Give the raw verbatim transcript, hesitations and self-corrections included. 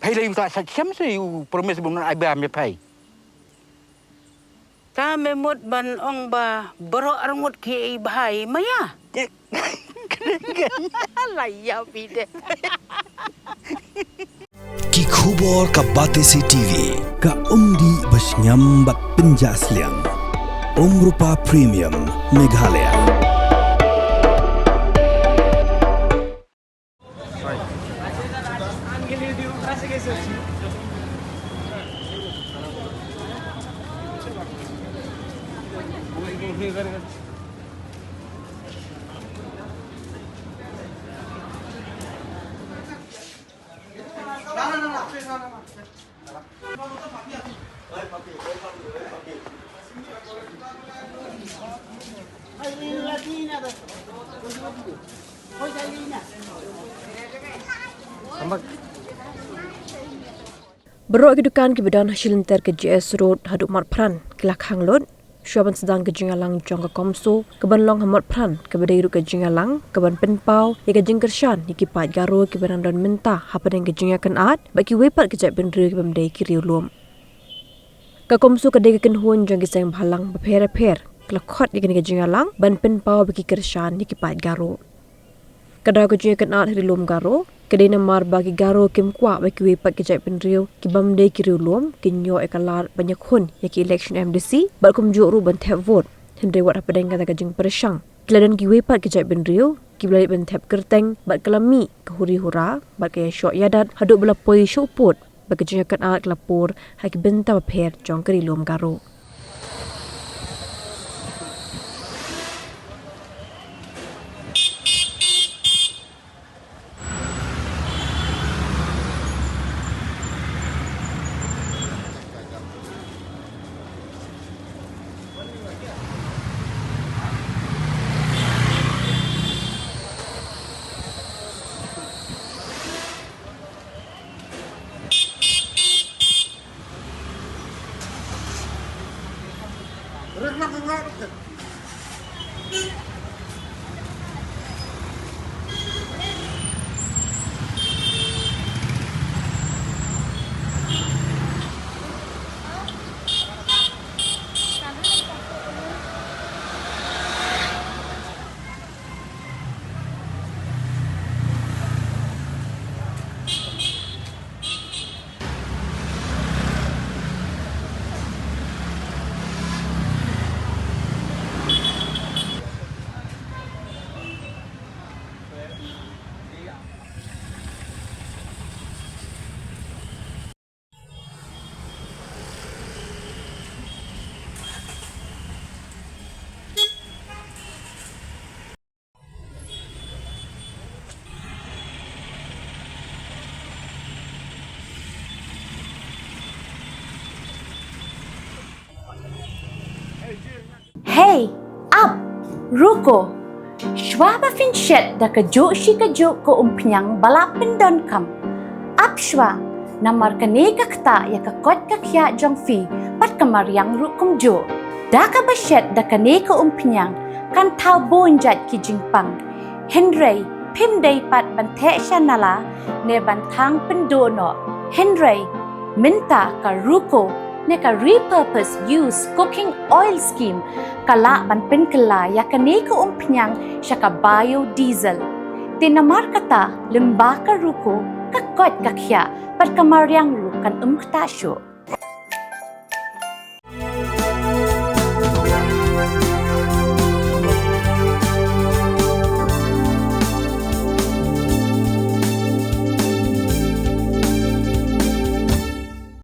Phai lei u ta sa chem se u promise bun ai ba me phai. Ta me mut ban ong ba baroh arngut ki ei bhai maya. La ya bide. Ki khubor ka Batesi T V, ka umdih ba shngiam bad pynjah sliang. Umrupa Premium Meghalaya. Baroh ki dukan kiba don ha shilynter ka G S Road haduh Motphran ki la khang lut shuwa ban sdang ka jingïalang jong ka CoMSO kaban long ha Motphran, kaba dei ruh ka jingïalang kaban pynpaw ïa ka jingkyrshan ïa ki paid Garo kiba nang don mynta hapdeng ka jingïakynad bad kiwei pat ki jaitbynriew kibym dei ki riewlum. Ka CoMSO ka dei ka kynhun jong ki seng bhalang bapher bapher ka la khot ïa kane ka jingïalang ban pynpaw ba ki kyrshan ïa ki paid Garo. Ka daw ka jingïakynad ha Ri Lum Garo ka dei namar ba ki Garo kim kwah ba kiwei pat ki jaitbynriew kibym dei ki riewlum kin ïoh ïa ka lad ban ïakhun ïa ki election M D C bad kumjuh ruh ban thep vote. Hynrei wat hapdeng kata ka jingpyrshang, ki la don kiwei pat ki jaitbynriew kiba la leit ban thep kyrteng bad ka la mih ka huri hura bad ka ïashoh ïadat haduh ba la poi sha u pud bad ka jingïakynad ka la pur ha ki bynta bapher jong ka Ri Lum Garo. Hei, ap, ruko. Shuwa ba phin shet da kajuh shi kajuh ka umphniang ba la pyndonkam, ap shuwa, namar kane ka ktah ïa ka koit ka khiah jong phi bad ka mariang ruh kumjuh. Da kaba shet da kane ka umphniang kan thaw bun jait ki jingpang. Hynrei phim dei pat ban theh sha nala ne ban thang pynduh noh. Hynrei mynta ka ruko ne ka repurpose use cooking oil scheme ka lah ban pynkylla ïa kane ka umphniang sha ka biodiesel. Te namar kata lyngba ka ruko ka koit ka khiah bad ka mariang ruh kan ym ktah shuh.